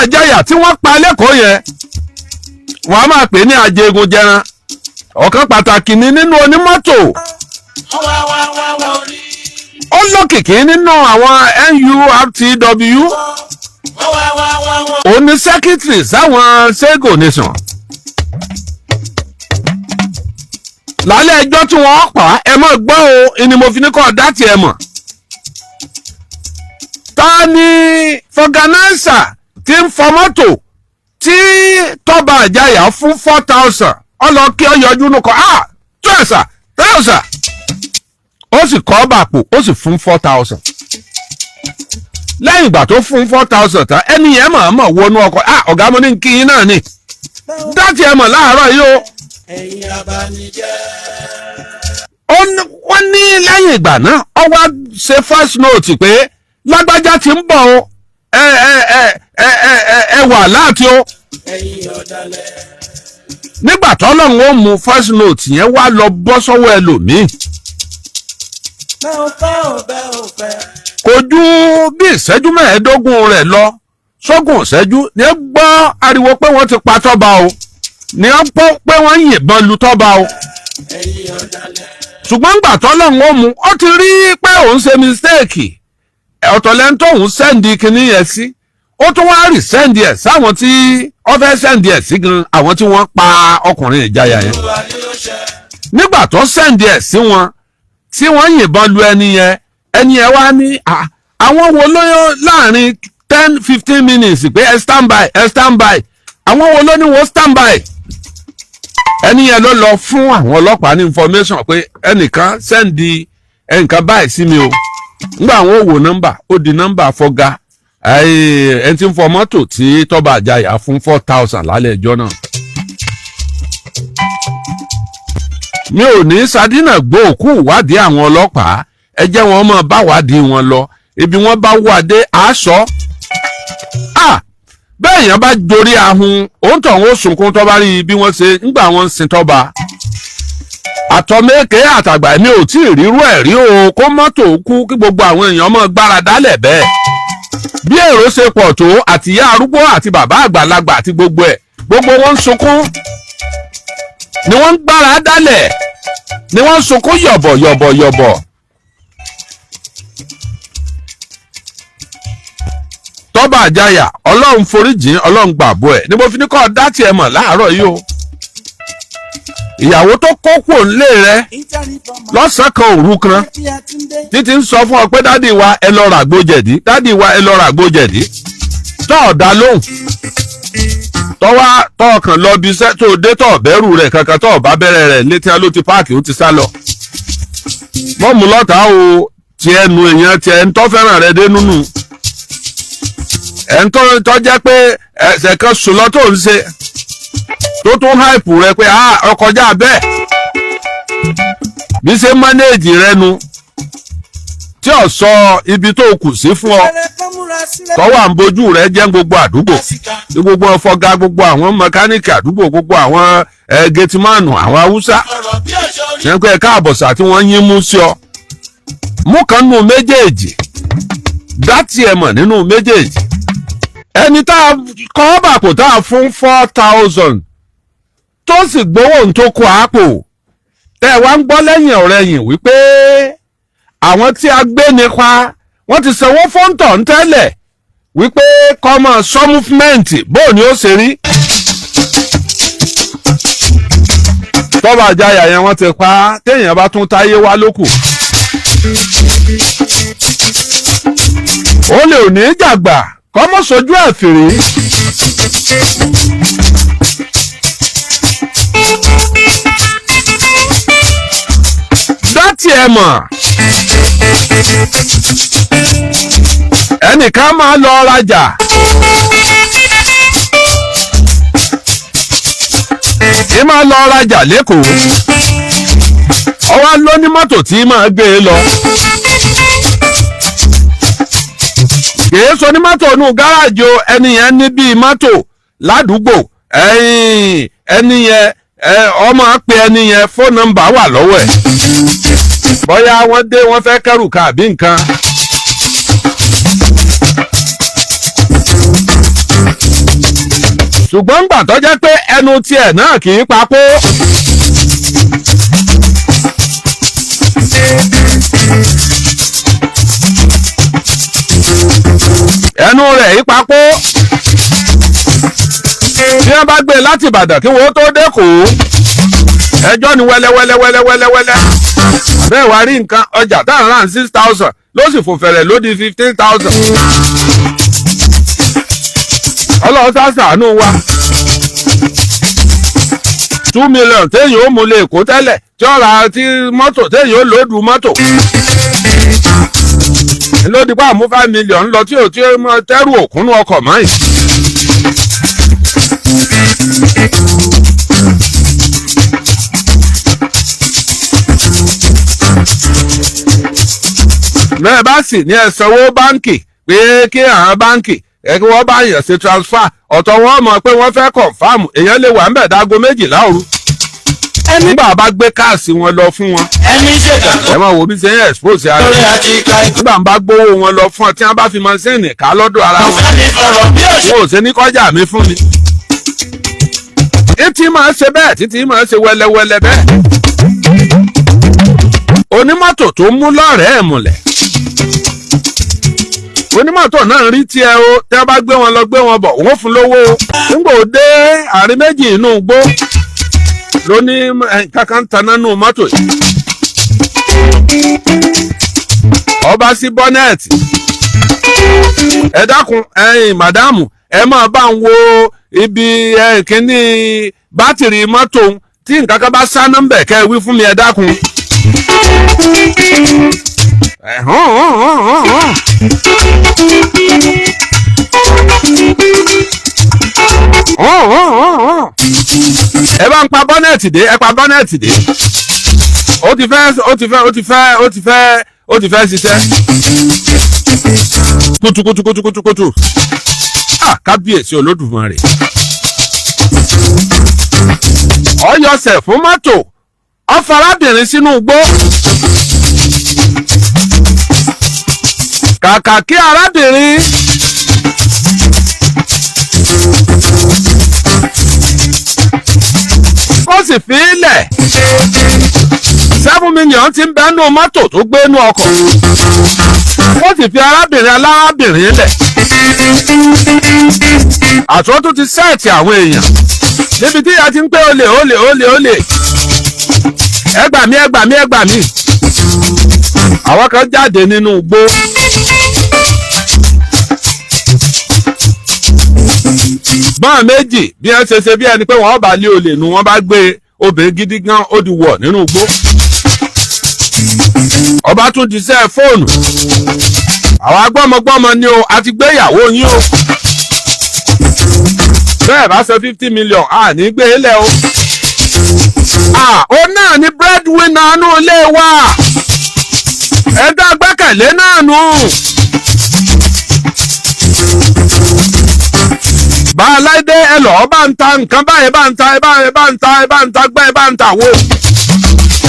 Àjàyà tí wọ́n pa lẹ́kọ̀ọ́ yẹn, wọ́n á máa pè ní ajégun jẹran. Ọ̀kan pàtàkì ni nínú onímọ́tò. Wọ́n wá wá wá wọ́n rí. Ó lókìkí nínú àwọn NURTW. Wọ́n wá wá wá wọ́n. Òun ní secretary sáwọn Sego Nation. Lálẹ́ ẹjọ́ tí wọ́n pa, ẹ mọ̀ gbọ́ o, ni mo fi ní kọ́ dá tiẹ̀ mọ̀. Ta ni vulcanizer tí ń fọ mọ́tò tí Tọ́ba Àjàyà fún 4,000? Ọlọ́kí ọyọjú nù kọ́, ah, 2,000 thousand, ó sì kọ́ bàpò, ó sì fún 4,000. Lẹ́yìn ìgbà tó fún 4,000 tán, ẹni yẹn mọ̀ mọ̀ wọnú ọkọ̀. Ah, ọ̀gá, mo ní kí yín náà ni dá tiẹ̀ mọ̀ láàárọ̀ yìí o. Ẹ̀yin abanijẹ́. Wọ́n ní lẹ́yìn ìgbà náà, ó wá ṣe first note pé lágbájá ti ń bọ̀ o, ẹ ẹ ẹ ẹ ẹ ẹ ẹ wà láti o. Ẹ̀yin ọ̀dàlẹ̀. Nígbà tọ́lọ́run ó mú, first note yẹn wá lọ bọ́ sọ́wọ́ ẹlòmíì. Bẹ́ẹ̀ ò fẹ́ ò, bẹ́ẹ̀ ò fẹ́. Kò ju bí ìṣẹ́jú 15 rẹ̀ lọ sógún ìṣẹ́jú ní ẹ gbọ́ ariwo pé wọ́n ti pa Tọ́ba o, ní ẹ gbọ́ pé wọ́n yìnbọn lu Tọ́ba o. Ẹ̀yin ọ̀dàlẹ̀. Ṣùgbọ́n gbà tọ́lọ́run ó mú, ó ti rí pé òun ṣe mistake. Ọ̀tọ̀ lẹ́ni tóun send kinní yẹn sí, ó tún wá rí send ẹ̀ sáwọn tí ó fẹ́ send ẹ̀ sí gan, àwọn tí wọ́n pa ọkùnrin ìjayà yẹn. Olúwa ni ó ṣe. Nígbà tó send ẹ̀ sí wọn tí wọ́n yìnbọn lu ẹni yẹn, ẹni yẹn wá ní, "Ah, àwọn wo ló láàrin 10-15 minutes pé ẹ stand by, ẹ stand by, àwọn wo ló ní wọ́n stand by?" Ẹni yẹn ló lọ fún àwọn ọlọ́pàá ní information pé ẹnìkan send ẹnìkan báyìí sí mi o. Nígbà àwọn ò wò nọ́mbà, ó di nọ́mbà fọ́gá ẹni tí ń fọ mọ́tò tí Tọ́ba Àjàyà fún 4,000 lálẹ́ ẹjọ́ náà. Mi ò ní sadínà gbọ́ òkú ìwádìí àwọn ọlọ́pàá. Ẹ jẹ́ wọn máa bá wádìí wọn lọ, ibi wọn bá wà dé àásọ. Bẹ́ẹ̀ yẹn bá jorí ahun, òun tó ń sunkún tó bá rí bí wọ́n ṣe ńgbà wọ́n ń sin Tọ́ba. Àtọ̀mẹ́kẹ́ àtàgbà, mi ò tí ì rírú ẹ̀ rí o, kó mọ́tò kú kí gbogbo àwọn èèyàn mọ́ gbára dálẹ̀ bẹ́ẹ̀. Bí èrò ṣe pọ̀ tó, àtìyá arúgbó àti bàbá àgbàlagbà àti gbogbo ẹ̀, gbogbo wọn ń sunkún ni wọ́n ń gbára dálẹ̀, ni wọ́n ń sunkún yọ̀bọ̀ yọ̀bọ̀ yọ̀bọ̀. Tọ́ba Àjàyà, Ọlọ́run foríjìn, Ọlọ́run gbàbọ̀ ẹ̀ ni mo fi ní kọ́ dá tiẹ̀ mọ̀ láàárọ̀ yìí o. Ìyàwó tó kó kúrò nílé rẹ lọ́sàn-án kan òru kan, títí ń sọ fún ọ pé, "Daddy wa, ẹ lọ ràgbo jẹ̀dí. Daddy wa, ẹ lọ ràgbo jẹ̀dí," tọ́ ọ̀dà lóhùn, tọ́wá tọ́ọ̀kan lọ bí iṣẹ́ tó dé, tọ́ bẹ́rù rẹ̀ kankan, tọ́ ọ̀bá bẹ̀rẹ̀ rẹ̀ létí ló ti park, ó ti sá lọ. Mọ́mú lọ́tà o, tiẹ̀ nu èèyàn tiẹ̀ ń tọ́ fẹ́ràn rẹ dé nínú ẹ̀ ń tọ́ jẹ́ pé ẹsẹ̀ kan sùn lọ tó ń ṣe tó tún hype rẹ pé ọkọjá bẹ́ẹ̀, bí ṣe manage rẹ nu tí ò sọ ibi tó kù sí fún ọ, tọ́wọ́ à ń bojú rẹ jẹ́ gbogbo àdúgbò ní gbogbo ọfọgá, gbogbo àwọn mẹkáníìkì àdúgbò, gbogbo àwọn gateman, àwọn Haúsá ṣe ń pẹ́ káàbọ̀sà tí wọ́n yín mú sí ọ. Mú kan nínú méjèèjì, dá tiẹ̀ mọ̀ nínú méjèèjì. Ẹni tá a kọ́ bàpò tá a fún 4,000 tó sì gbowó ń tó kó àpò, tẹ́ ẹ wá ń gbọ́ lẹ́yìn ọ̀rẹ́ yìí wípé àwọn tí a gbé nípa wọ́n ti sanwó fóńtọ̀ ń tẹ́lẹ̀ wípé kọ́mọ sọ movement bóò ni ó ṣe rí. Tọ́ba Àjàyà yẹn, wọ́n ti pa á. Téèyàn bá tún táyé wá lókù, ó lè ò ní jàgbà kọ́mọ sojú ẹ̀ fèrè. Dátì ẹ̀ mọ̀, ẹnìkan máa lọ rajà. Ì máa lọ rajà lẹ́kọ̀ọ́, ọwọ́ ló ní mọ́tò tí máa gbé e lọ. Kìí sọ ní mọ́tò inú gáràjì o, ẹni yẹn ní bíi mọ́tò ládùúgbò. Ẹni yẹn, ọmọ pé ẹni yẹn, phone number wà lọ́wọ́ ẹ̀, bóyá wọ́n dé, wọ́n fẹ́ kẹ́rù ká àbí nǹkan. Ṣùgbọ́n ńgbà tó jẹ́ pé ẹnu tiẹ̀ náà kì í papò. Ẹnu rẹ̀ yí papò. Bí wọ́n bá gbé e láti Ìbàdàn kí wọ́n tó dẹ́kọ̀ọ́, ẹjọ́ ni wẹ́lẹ́wẹ́lẹ́ wẹ́lẹ́wẹ́lẹ́ wẹ́lẹ́. Bẹ́ẹ̀ wá rí nǹkan ọjà tá à ń rà 6,000 ló sì fò fẹ̀rẹ̀ ló di 15,000. Ọlọ́run sá ṣàánú wa. 2 million téèyàn ó mú lè kó tẹ́lẹ̀ tí ó ra tí mọ́tò téèyàn ó lòódù mọ́tò lódì pa àmú 5 million lọ tí ò tí ó tẹ́rù òkúnnú ọkọ̀ mọ́ yìí. Bẹ́ẹ̀ bá sì ní ẹ sanwó báǹkì pé kí àwọn báǹkì ẹ kí wọ́n bá yàn ṣe transfer, ọ̀tọ̀ wọn mọ̀ pé wọ́n fẹ́ confirm. Èèyàn lè wà ńbẹ̀ dáago 12 òru Ẹni nígbà bá gbé cash wọn lọ fún wọn. Ẹni ṣèkà Ẹ máa wo bí ṣe ń expose ara. lórí àti ìka ikú. Nígbà ń bá gbowó wọn lọ fún ọ, tí wọ́n bá fi machine ká lọ́dọ̀ ara wọn, Ẹni sọ̀rọ̀ bí òṣè. wọn ò ṣe ní kọjá mi fún mi. Títí máa ń ṣe bẹ́ẹ̀, títí máa ń ṣe wẹ́lẹ́wẹ́lẹ́ bẹ́ẹ̀. Onímọ́tò tó mú lọ́rẹ̀ẹ́ múlẹ̀, onímọ́tò náà rí tiẹ̀ o. Tí wọ́n bá gbé wọn lọ, gbé wọn bọ̀, wọ́n fún lówó o. Nígbà ó dé àárín méjì inú igbó ló ní kankan taná nù mọ́tò yìí. Ọba sí bonnet. "Ẹ dákun, ẹ̀yin madam, ẹ máa bá ń wo ibi kínní bátìrì mọ́tò ń, tí nǹkan kan bá sáná ń bẹ̀, kẹ́ ẹ wí fún mi, ẹ dákun." Ẹ̀ hàn hàn hàn hàn hàn. Hàn hàn hàn hàn. Ẹ bá ń pa bonnet dé, ẹ pa bonnet dé. Ó ti fẹ́, ó ti fẹ́, ó ti fẹ́, ó ti fẹ́, ó ti fẹ́ ṣiṣẹ́. Kutukutukutukutu. Ah, kábíyèsí Olódùmarè. Ọyọsẹ̀ fún mọ́tò, ọ̀fọ̀rábìnrin sínú igbó. Kàkà kí arábìnrin kó sì fi í lẹ̀, 7 million ti ń bẹ́nu mọ́tò tó gbé nú ọkọ̀, ó sì fi arábìnrin alárábìnrin lẹ̀. Àtúntò tún ti set àwọn èèyàn níbi tí ìyá ti ń pé olè, olè, olè, olè, ẹ gbà mí, ẹ gbà mí, ẹ gbà mí. Àwọn kan jáde nínú igbó. Bọ́n méjì bí wọ́n ṣe ṣe bí ẹni pé wọ́n bá lé olè nu, wọ́n bá gbé obìnrin gidi gan, ó di wọ̀ nínú igbó. Ọba tún ti sẹ́ fóònù. Àwọn agbọ́mọgbọ́mọ ni o, a ti gbé ìyàwó yín o. Bẹ́ẹ̀ bá ṣe 50 million, a ní gbé e lẹ̀ o. Ó náà ni breadwinner nù ilé wa, ẹ̀dá gbẹ́kẹ̀lé náà nù. Bá aláìdé ẹ lọ́ọ́ bá ń ta nǹkan báyìí, bá ń ta, ẹ bá, ẹ bá ń ta, ẹ bá ń ta gbẹ́, ẹ bá ń ta wo.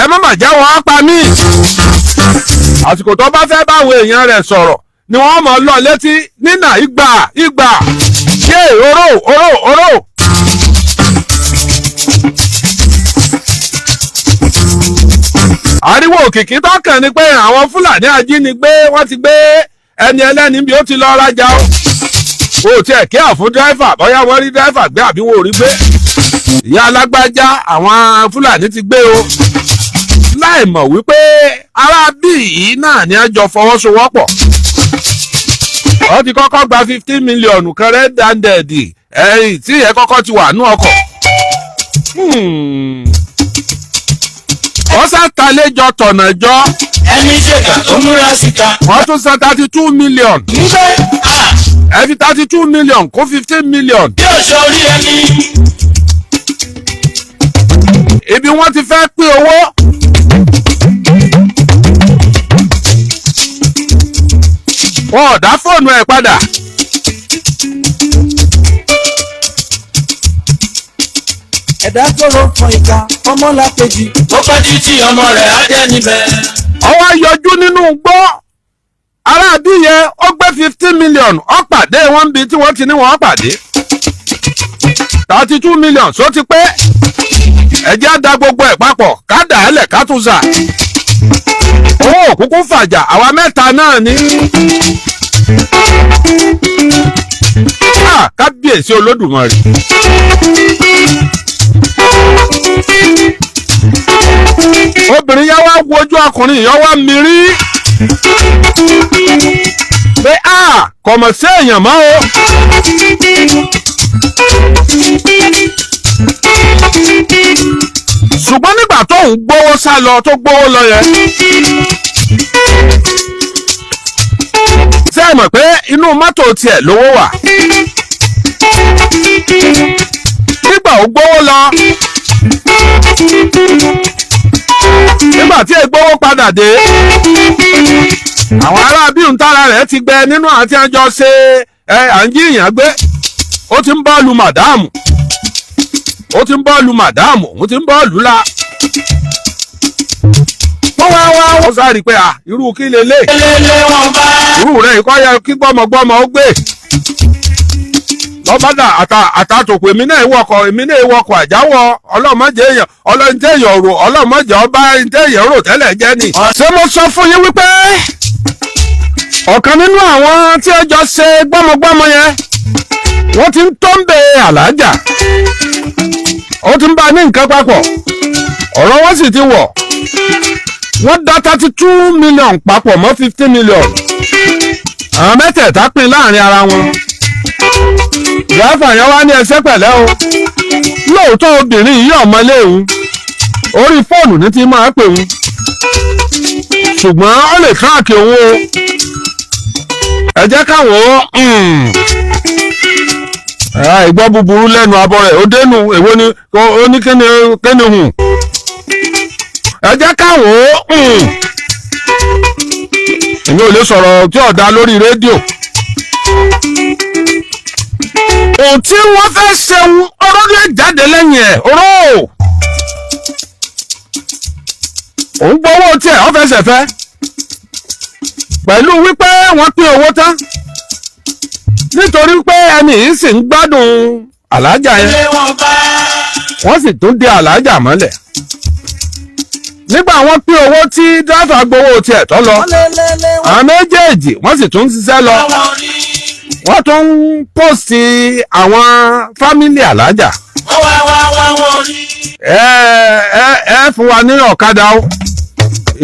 Ẹ má mà jẹ́ wọ́n pa mí. Àsìkò tó bá fẹ́ báwọn èèyàn rẹ̀ sọ̀rọ̀ ni wọ́n mọ̀ lọ létí nínà ìgbà ìgbà ṣé oró oró oró. Ariwo òkìkí tọkàn ni pé àwọn Fúlàní ajínigbé, wọ́n ti gbé ẹni ẹlẹ́ni bí ó ti lọ rajà o. O tiẹ̀ kí àfún driver, bóyá wọ́n rí driver gbé àbí wọn ò rí gbé. Ìyá alágbájá, àwọn Fúlàní ti gbé o, láì mọ̀ wípé ará bíi yìí náà ni wọ́n jọ fọwọ́sowọ́pọ̀. Wọ́n ti kọ́kọ́ gba 15 million kan red handed, ẹ̀yìn tí ìyẹn kọ́kọ́ ti wà nú ọkọ̀. Wọ́n sàtàlẹ́jọ tọ̀nà jọ. Ẹni ṣèkà tó múra síta. Wọ́n tún san 32 million. Níbẹ̀ Ẹ fi 32 million kún 15 million. bí òṣè orí ẹni. Ibi wọ́n ti fẹ́ pín owó. Wọn ò dá fóònù ẹ̀ padà. Ẹ̀dá tó ló fọ ìka ọmọlàkejì. Ó pẹ́ títí, ọmọ rẹ̀ á jẹ́ níbẹ̀. Ọwọ́ yọjú nínú igbó. Aráàbí yẹn ó gbé 15 million, ó pàdé wọn bí tí wọ́n ti ní wọ́n pàdé. 32 million só ti pé. Ẹjẹ́ á da gbogbo ẹ̀ papọ̀, ká dà á lẹ̀, ká tún sà. Owó òkúkú fàjà, àwa mẹ́ta náà ní. Ah, kábíyèsí Olódùmarè. Obìnrin yẹn wá wojú ọkùnrin yẹn, wá mírí pé a kò mọ̀ sí èèyàn mọ́ o. Ṣùgbọ́n nígbà tó ń gbówó sá lọ, tó gbówó lọ yẹn, ṣé ẹ mọ̀ pé inú mọ́tò tiẹ̀ lówó wà? Nígbà ó gbówó lọ, nígbà tí ègbówó padà dé, àwọn ará bíi ń tára rẹ̀ ti gbẹ nínú àti àjọ ṣe ẹ à ń jíyàn gbé. Ó ti ń bọ́ọ̀lù màdáàmù, ó ti ń bọ́ọ̀lù màdáàmù, òun ti ń bọ́ọ̀lù la. Wọ́n wá wá, wọ́n sáré pé à, irú kí lélẹ̀? Lélẹ̀ wọn bá. Irú rẹ̀ ikọ́ yẹ kí gbọ́mọgbọ́mọ ó gbé lọ́bàdà àtàtòkù. Èmi náà wọkọ̀, èmi náà wọkọ̀ àjáwọ̀. Ọlọ́mọdé èèyàn, ọlọ́mọdé èèyàn rò, ọlọ́mọdé ọba ẹ̀ńtẹ́ èèyàn rò tẹ́lẹ̀ jẹ́ ni. Ṣé mo sọ fún yín wípé ọ̀kan nínú àwọn tí ó jọ ṣe gbọ́mọgbọ́mọ yẹn, wọ́n ti ń tó ń bẹ àlàájà, ó ti ń bá a ní nǹkan papọ̀, ọ̀rọ̀ wọn sì ti wọ̀. Wọ́n dá 32 million papọ̀ mọ́ 15 million, àwọn mẹ́tẹ̀ẹ̀ta pín láàrin ara wọn. Dírẹ́fà yẹn wá ní ẹsẹ̀ pẹ̀lẹ́ o. Lóòótọ́, obìnrin yìí ọ̀mọlé òun, orí fóònù ní ti máa pè òun, ṣùgbọ́n ó lè track òun o. Ẹ jẹ́ káwọn ó ìgbọ́ búburú lẹ́nu abọ́ rẹ̀ ó dénú. Èwo ni ó ní kíni kíni hùn? Ẹ jẹ́ káwọn ó èmi ò lè sọ̀rọ̀ tí ọ̀dà lórí rédíò. Ohun tí wọ́n fẹ́ ṣeun, ọ̀rọ̀ lè jáde lẹ́yìn ẹ̀ ọ̀rọ̀ òun gbowó tiẹ̀, ó fẹsẹ̀ fẹ́ pẹ̀lú wípé wọ́n pín owó tán, nítorí pé ẹni yìí sì ń gbádùn àlájà yẹn. Lélẹ̀ wọn bá. Wọ́n sì tún dé àlájà mọ́lẹ̀. Nígbà wọ́n pín owó tí dráfà gbowó tiẹ̀ tó lọ, Wọ́n lélẹ̀ wọn àwọn méjèèjì wọ́n sì tún ń ṣiṣẹ́ lọ. bá wọn rí. Wọ́n tún ń pòsì àwọn fámìlì àlájà. Wọ́n wá wá wá wọn rí. Ẹ ẹ ẹ fún wa ní ọ̀kadà o.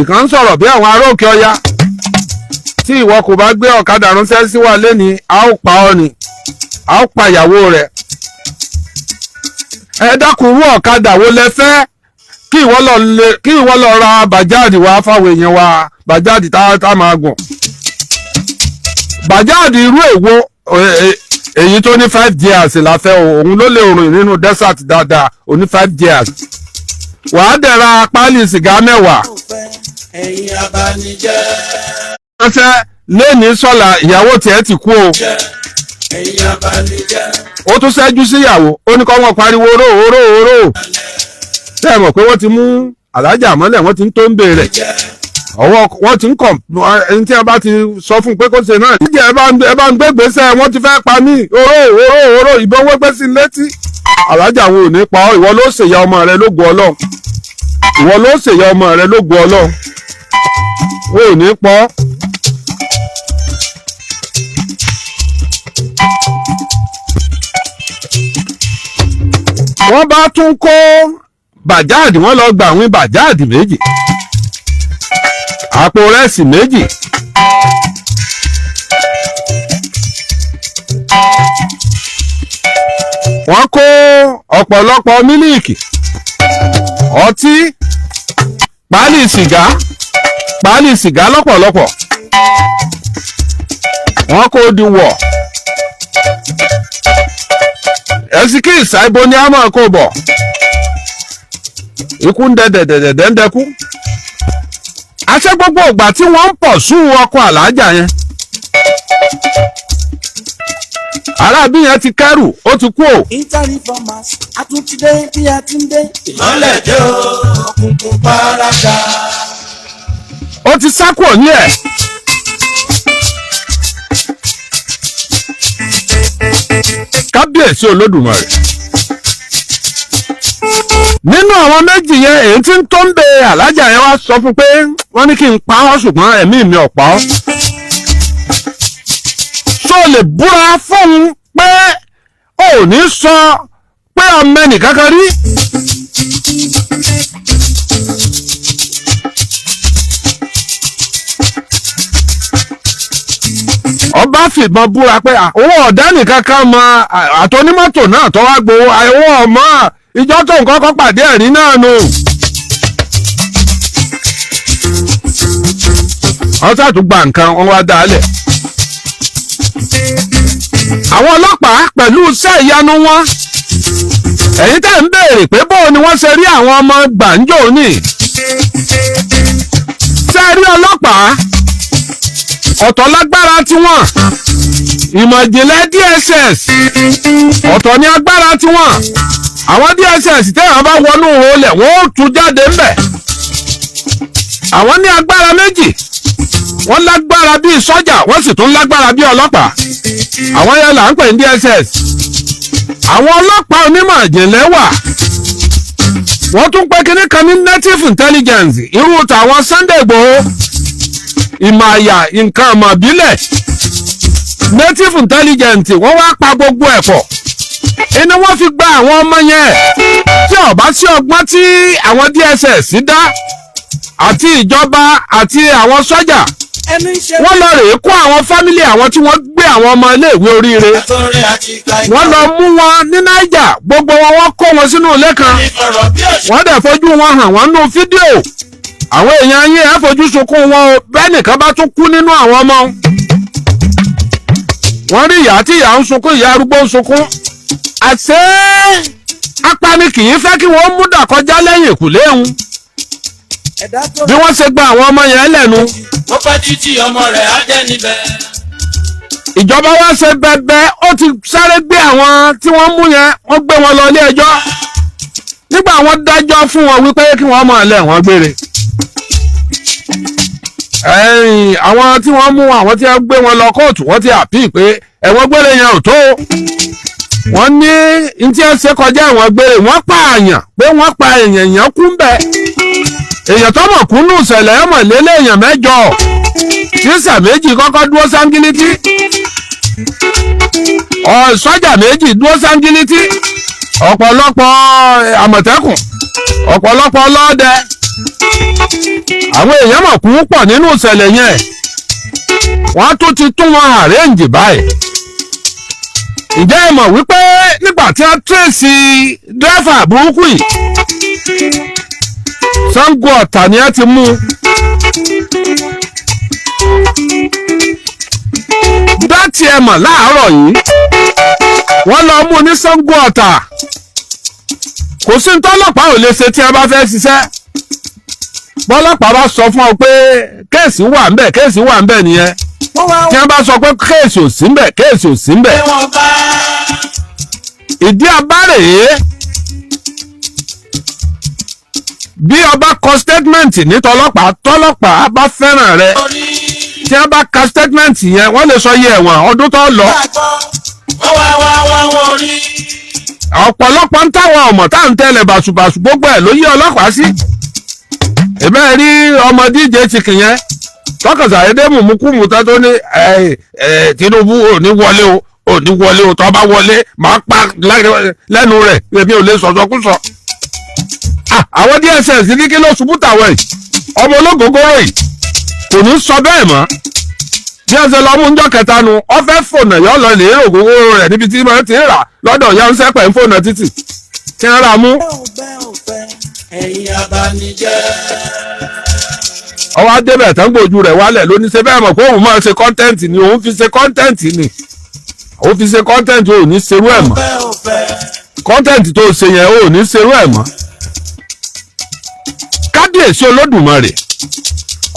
Ìkan ń sọ̀rọ̀ bí àwọn ará òkè ọya. Tí ìwọ kò bá gbé ọ̀kadà ránṣẹ́ sí wa lẹ́ni, a ó pa ọ́ ni, a ó pa ìyàwó rẹ̀. Ẹ dákun, irú ọ̀kadà wo lẹ fẹ́? Kí ìwọ lọ ra bàjáàdì wá fáwọn èèyàn wa, bàjáàdì tá máa gùn. Bàjáàdì irú èwo? Èyí tó ní 5 gears la fẹ́ o. Òun ló lè rìn nínú desert dáadáa, ó ní 5 gears. Wàá dẹ̀ ra páálí sìgá 10. Ẹ̀yin abanijẹ́. Ránṣẹ́ lẹ́ni sọ́la, ìyàwó tiẹ̀ ti kú o. Ẹ̀yin abanijẹ́. Ó tún ṣẹ́jú síyàwó, ó ní kọ́ wọn pariwo oró oró oró. Tẹ́ ẹ mọ̀ pé wọ́n ti mú alájà mọ́lẹ̀, wọ́n ti ń tó ń béèrè ọwọ́, wọ́n ti ń kàn ẹni tí a bá ti sọ fún un pé kó ṣe náà. Jíjẹ ẹ bá ń gbé gbèsè, wọ́n ti fẹ́ pa mí, oró oró oró. Ìbọn wẹ́pẹ́ sí létí. Alájà wọn ò ní pa ọ́. Ìwọ ló ṣèyá ọmọ rẹ lógo Ọlọ́run, ìwọ ló ṣèyá ọmọ rẹ lógo Ọlọ́run. Wọn ò ní pa ọ́. Wọ́n bá tún kó bàjáàdì, wọ́n lọ gba àwọn bàjáàdì 2, àpò rẹ́sì 2. Wọ́n kó ọ̀pọ̀lọpọ̀ mílíìkì, ọtí, páálí sìgá, páálí sìgá lọ́pọ̀lọpọ̀. Wọ́n kó di wọ̀ ẹsìkí ìsáìbò ní àmọ́ kó bọ̀. Ikú ń dẹ̀dẹ̀dẹ̀dẹ̀ ń dẹkú. Àṣẹ gbogbo ìgbà tí wọ́n ń pọ̀ sún ọkọ̀ àlàájà yẹn, arábí yẹn ti kẹ́rù, ó ti kú o. Interreformers àtúntìdé bí a ti ń dé. Ìmọ̀lẹ̀ dé o, òkùnkùn paradà. Ó ti sá kúrò ní ẹ̀. Kábíyèsí Olódùmarè. Nínú àwọn méjì yẹn, èyí tí ń tó ń bẹ alájà yẹn wá sọ fún pé wọ́n ní kí n pa ọ́, ṣùgbọ́n ẹ̀mí mi ò pa ọ́. Ṣó o lè búra fóun pé o ò ní sọ pé ọmọ ẹnìkankan rí? Ọba fìbọn búra pé owó ọ̀dá nìkan kan mọ àtọ́nímọ́tò náà tó wá gbowó owó ọmọ ìjọ tó nǹkan kọ́ pàdé ẹ̀rí náà nù. Wọ́n ṣàtún gba nǹkan wọn wá dálẹ̀. Àwọn ọlọ́pàá pẹ̀lú iṣẹ́ ìyanu wọn, ẹ̀yin tẹ́ ń béèrè pé bóun ni wọ́n ṣe rí àwọn ọmọ gbàǹjo ní. Ṣé rí ọlọ́pàá ọ̀tọ̀ lágbára tiwọn, ìmọ̀ ìjìnlẹ̀ DSS ọ̀tọ̀ ní agbára tiwọn. Àwọn DSS tẹ́wọ̀n bá wọnú olè wọ́n ó tú jáde ńbẹ̀. Àwọn ní agbára méjì, wọ́n lágbára bíi sọ́jà, wọ́n sì tún lágbára bíi ọlọ́pàá. Àwọn yẹn là ń pè ní DSS. Àwọn ọlọ́pàá onímọ̀ ìjìnlẹ̀ wà, wọ́n tún pé kinní kan ní native intelligence, irú tàwọn Sunday Igboho, ìmọ̀ àyà nǹkan ọmọ ìbílẹ̀ native intelligence. Wọ́n wá pa gbogbo ẹ̀ pọ̀, inú wọn fi gba àwọn ọmọ yẹn. Tí ó bá sí ọgbọ́n tí àwọn DSS dá àti ìjọba àti àwọn sọ́jà, wọ́n lọ rèé kó àwọn fámílì àwọn tí wọ́n gbé àwọn ọmọ iléèwé oríire, wọ́n lọ mú wọn ní Niger, gbogbo wọn wọ́n kó wọn sínú ilé kan, wọ́n dẹ̀ fojú wọn hàn wọ́n nú fídíò. Àwọn èèyàn yín ẹ fojú sunkún wọn o, bẹ́ẹ̀ nìkan bá tún kú nínú àwọn ọmọ wọn. Rí ìyá tí ìyá ń sunkún, ìyá arúgbó ń sunkún. Àṣé apani kì í fẹ́ kí wọ́n mú dà kọjá lẹ́yìn ìkùlé ń. Bí wọ́n ṣe gba àwọn ọmọ yẹn lẹ́nu. Ó pẹ́ títí ọmọ rẹ̀ á jẹ́ níbẹ̀. Ìjọba wa ṣe bẹbẹ, ó ti sáré gbé àwọn tí wọ́n mú yẹn, wọ́n gbé wọn lọ ilé ẹjọ́. Nígbà wọ́n dájọ́ fún wọn wípé kí wọ́n máa lẹ̀ wọ́n gbére. Àwọn tí wọ́n mú, àwọn tí wọ́n gbé wọn lọ kóòtù, wọ́n ti àpí pé ẹ̀wọ̀n gbére yẹn ò tó. Wọ́n ní ntí ẹ ṣe kọjá ẹ̀wọ̀n gbére, wọ́n pa àyàn pé wọ́n pa èèyàn, èèyàn kú ń bẹ̀. Èèyàn tó mọ̀ kúnnù ìṣẹ̀lẹ̀ ẹ̀mọ̀ lélẹ̀ èèyàn mẹ́jọ. Tíṣà méjì kọ́kọ́ dúró sángílítì, sọ́jà méjì dúró sángílítì, ọ̀pọ̀lọpọ̀ àmọ̀tẹ́kùn, ọ̀pọ̀lọpọ̀ ọlọ́dẹ. Àwọn èèyàn mọ̀ kú pọ̀ nínú ìṣẹ̀lẹ̀ yẹn. Wọ́n tún ti tún wọn àrẹ́ǹjì báyìí. Ǹjẹ́ ẹ mọ̀ wípé nígbà tí wọ́n tírèsì dírẹ́fà burúkú yìí, Sango Ọ̀tà ni ẹ ti mú. Dátì ẹ mọ̀ láàárọ̀ yìí, wọ́n lọ mú ní Sango Ọ̀tà. Kò sí ntọ́lọ́pàá ò lè ṣe tí ẹ bá fẹ́ ṣiṣẹ́. Bọ́lọ́pàá bá sọ fún ọ pé kéèsì wà ńbẹ̀, kéèsì wà ńbẹ̀ nìyẹn. Tí wọ́n bá sọ pé kéèsì ò sí ńbẹ̀, kéèsì ò sí ńbẹ̀. Ìdí abárèé bí ọba kọ statement ní tọlọ́pàá, tọlọ́pàá bá fẹ́ràn rẹ, tí wọ́n bá ka statement yẹn, wọ́n lè sọ iye ẹ̀wọ̀n ọdún tó lọ. Ọ̀pọ̀lọpọ̀ ń táwọn ọmọ tá à ń tẹ̀lé bàṣubàṣu gbogbo ẹ̀ ló yí ọlọ́pàá sí. Ìbẹ́ rí ọmọ DJ Chicken yẹn tọkànsá ayédè mùmúkùmù tó tó ní Tinubu ò ní wọlé o, ò ní wọlé o, tó bá wọlé màá pa lẹ́nu rẹ̀, èmi ò lè sọ̀sọ̀kúsọ. Àwọn DSS ní kí ló ṣubú tàwọn yìí, ọmọ ológógóró yìí kò ní sọ bẹ́ẹ̀ mọ́. Bí ẹ ṣe lọ mú njọ́ kẹta nu, ọ fẹ́ fònà yọ lọ lè rò gógóró rẹ̀ níbi tí wọ́n ti ń rà lọ́dọ̀ ya ń sẹ́pẹ̀ ń fònà títì tí ń ra mú. Ọwọ́ adébẹ̀ tán gbòjú rẹ̀ wálẹ̀ ló ní ṣe bẹ́ẹ̀ mọ̀ pé òun máa ṣe kọ́ńtẹ́ǹtì ni, òun fi ṣe kọ́ńtẹ́ǹtì ni, òun fi ṣe kọ́ńtẹ́ǹtì, òun ní ṣerú ẹ̀ mọ́. Kọ́ńtẹ́ǹtì tó ṣe yẹn òun ní ṣerú ẹ̀ mọ́. Kábíyèsí Olódùmarè,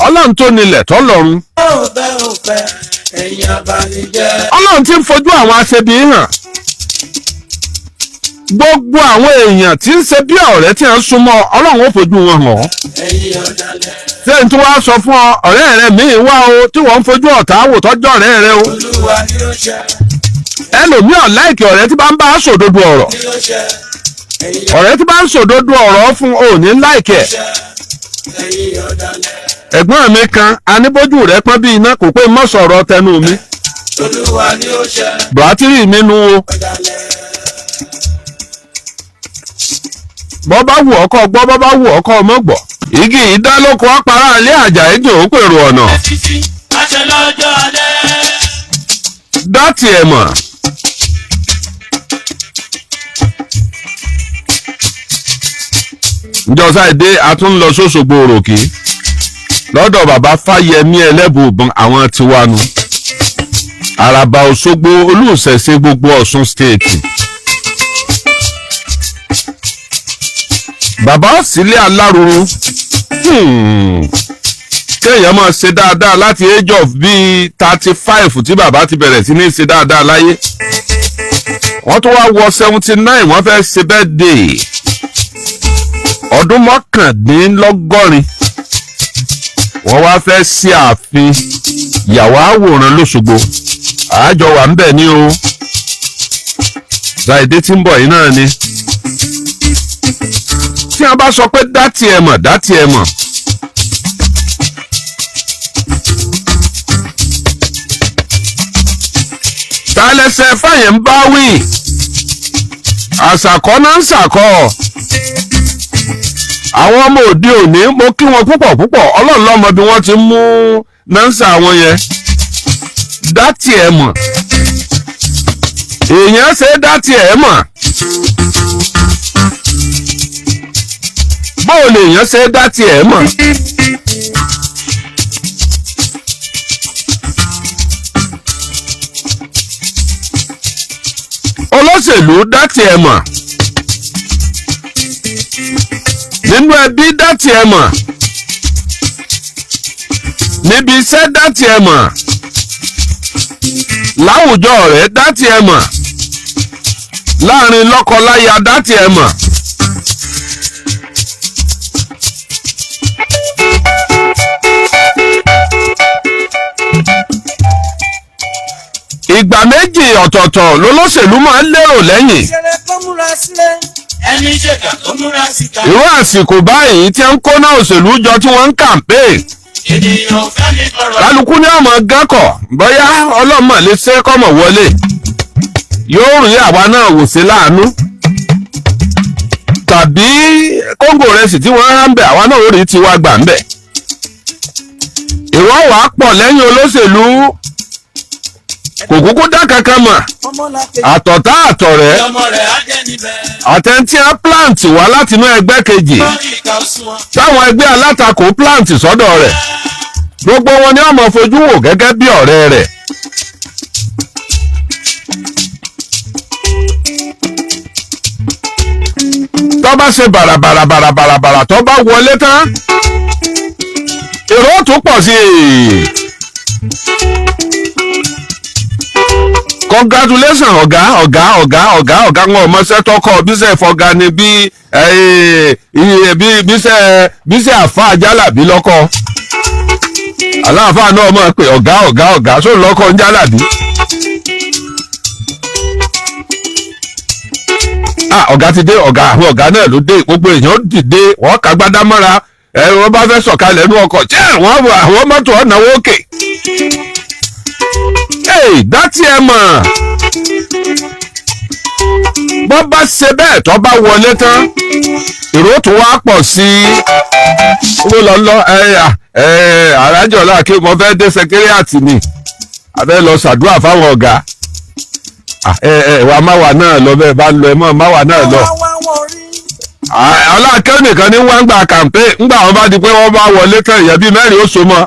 Ọlọ́run tó nílẹ̀ tó lọ́run, Ọlọ́run tí ń fojú àwọn aṣebi hàn. Gbogbo àwọn èèyàn tí ń ṣe bí ọ̀rẹ́ tí ń súnmọ́ Ọlọ́run ó fojú wọn hàn ọ́. Ṣé n tí wàá sọ fún ọ, ọ̀rẹ́ rẹ míì wá o tí wọ́n ń fojú ọ̀tá wò tọ́jú ọ̀rẹ́ rẹ o. Ẹlòmíì láìkì ọ̀rẹ́ tí bá ń bá a sòdodo ọ̀rọ̀. Ọ̀rẹ́ tí bá ń sòdodo ọ̀rọ̀ fún òní láìkẹ̀. Ẹ̀gbọ́n mi kan aníbójú rẹ̀ pọ́n bí iná, kò pé mọ́ sọ̀rọ̀ tẹnu mi. Bàtírì mi nu o. Bọ́ bá wù ọkọ gbọ́, bọ́ bá wù ọkọ mọ́ gbọ́. Igi ìdálóko ọ̀pára ilé àjà ejò ó pèrò ọ̀nà. Dátì ẹ̀ mọ̀. Njọ́ sáìdé a tún ń lọ sóṣogbo òròkè lọ́dọ̀ bàbá Fáyẹmí Ẹlẹ́bùúbọn, àwọn tiwanu Àràbà Òṣogbo, olùṣẹ̀ṣe gbogbo Ọ̀ṣun State. Bàbá òsílẹ̀ alárùrù, kéèyàn máa ṣe dáadáa láti age of bíi 35 tí bàbá ti bẹ̀rẹ̀ sí ní ṣe dáadáa láyé. Wọ́n tún wá wọ 79, wọ́n fẹ́ ṣe birthday, ọdún 89, wọ́n wá fẹ́ sí ààfin ìyàwó àwòrán lọ́sọ̀gbọ̀. Àájọ wà ń bẹ̀ ní o. Ṣàìdé tí ń bọ̀ yìí náà ni. Tí wọ́n bá sọ pé dátì ẹ̀ mọ̀, dátì ẹ̀ mọ̀. Ta lẹsẹ̀ fàyẹ̀ ń bá wí? Àṣàkọ́ náà ń ṣàkọ́. Àwọn ọmọ òde òní, mo kí wọn púpọ̀ púpọ̀. Ọlọ́run lọ́mọ bí wọ́n ti mú nọ́ńsà wọn yẹn. Dátì ẹ̀ mọ̀. Èèyàn ṣe dátì ẹ̀ mọ̀. Báwo lèèyàn ṣe dátì ẹ̀ mọ̀? Olóṣèlú, dátì ẹ̀ mọ̀. Nínú ẹbí, dátì ẹ̀ mọ̀. Níbi iṣẹ́, dátì ẹ̀ mọ̀. Láwùjọ ọ̀rẹ́, dátì ẹ̀ mọ̀. Láàrin lọ́kọ-láya, dátì ẹ̀ mọ̀. Ìgbà méjì ọ̀tọ̀ọ̀tọ̀ lolóṣèlú máa ń lérò lẹ́yìn. Ẹni ṣèkà tó múra síta. Irú àsìkò báyìí tí ń kóná òṣèlú jọ, tí wọ́n ń campaign, Ènìyàn ò fẹ́ ní ọ̀rọ̀. Kálukú ní ọmọ gákọ̀ bóyá ọlọ́mọ lè ṣe kọ́mọ̀ wọlé, yóò rí àwa náà wò sí láàánú, tàbí kóńgò rẹsì tí wọ́n rán bẹ̀, àwa náà ó rí tiwa gbà ń bẹ̀. Ìwọ́ wàá pọ̀ lẹ́yìn olóṣèlú, kò kúkú dá kankan mọ̀, àtọ̀tá àtọ̀rẹ́, Ọmọ rẹ̀ á jẹ́ níbẹ̀. àtẹ̀ntí á plant wá látinú ẹgbẹ́ kejì, Lórí ìka òṣùwọ̀n. táwọn ẹgbẹ́ alátakò plant sọ́dọ̀ rẹ̀, gbogbo wọn ni wọ́n máa fojú wò gẹ́gẹ́ bí ọ̀rẹ́ rẹ̀. Tó bá ṣe bàràbàràbàràbàrà, tó bá wọlé tán, èrò ó tún pọ̀ sí i. Congratulations, ọ̀gá, ọ̀gá, ọ̀gá, ọ̀gá, ọ̀gá. Wọn ọmọọṣẹ́ tọkọ bíṣẹ́ fọgá ni, bí bíṣẹ́ àfa jálàbí lọ́kọ. Aláàfáà náà mọ̀ pé ọ̀gá, ọ̀gá, ọ̀gá sóun lọ́kọ ń jálàbí. Ah, ọ̀gá ti dé, ọ̀gá, àwọn ọ̀gá náà ló dé. Gbogbo èèyàn dìde, wọ́n kà gbádá mọ́ra ẹ. Wọ́n bá fẹ́ sọ̀kalẹ̀ nú ọkọ̀ tí wọ́n wọ àwọn mọ́tò ọ̀nàwó òkè. Hey, dátì ẹ mọ̀, bọ́ bá ṣe bẹ́ẹ̀, tó bá wọlé tán, èrò tó wá pọ̀ sí i. Ó lọ lọ ẹ àrájọ láàkí, mo fẹ́ dé secretariat ni, a fẹ́ lọ ṣàdúrà fáwọn ọ̀gá. Ẹ ẹ wà má wà náà lọ, bẹ́ẹ̀ bá ń lọ, ẹ mọ̀ má wà náà lọ. Aláàkẹ́ nìkan ní wọ́n ń gba campaign. Ńgbà wọn bá di pé wọ́n bá wọlé tán, ìyẹn bíi mẹ́rin ó so mọ́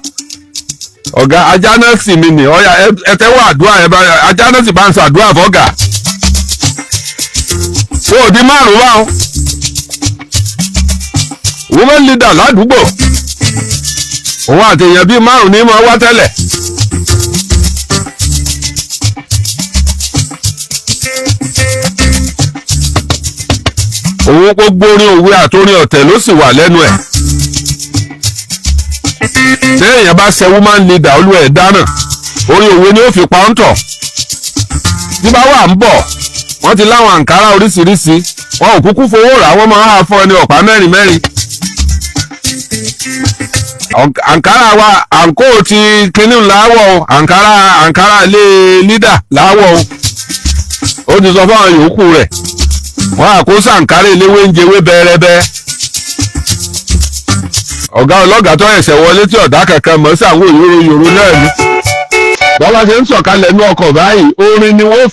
ọ̀gá. Ajá náà sì mi nì ọ̀yà, ẹ tẹ́wọ́ àdúrà, ẹ bá ajá náà sì bá ń ṣàdúrà fọ́gà fún òdi márùn-ún wá o. Woman leader ládùúgbò, òun àti èèyàn bíi márùn-ún ní mọ́ wá tẹ́lẹ̀. Òun gbogbo orin òwe àtorin ọ̀tẹ̀ ló sì wà lẹ́nu ẹ̀. Tí èèyàn bá ṣe woman leader, olú ẹ̀ dáná, orin òwe ni ó fi pa ń tọ̀. Tí bá wà ń bọ̀, wọ́n ti láwọn àǹkárá oríṣiríṣi. Wọn ò kúkú fowó rà, wọ́n máa ń há fún ọ ní ọ̀pá mẹ́rin mẹ́rin. Àǹkárá wa, àǹkó ti kínní làwọ̀ o, àǹkárá, àǹkárá ilé lídà làwọ̀ o. Ó ti sọ fáwọn yòókù rẹ̀, wọ́n àkóso àǹkárá eléwé ń jẹwé bẹ́ẹ̀rẹ́bẹ́. Ọ̀gá ọlọ́gàá tó ẹ̀sẹ̀ wọlé tí ọ̀dà kankan mọ̀ sí àwọn òyòrò yòrò náà ni. Bọ́lá ṣe ń sọ̀kalẹ̀ ní ọkọ̀ báyìí, orin ni wọ́n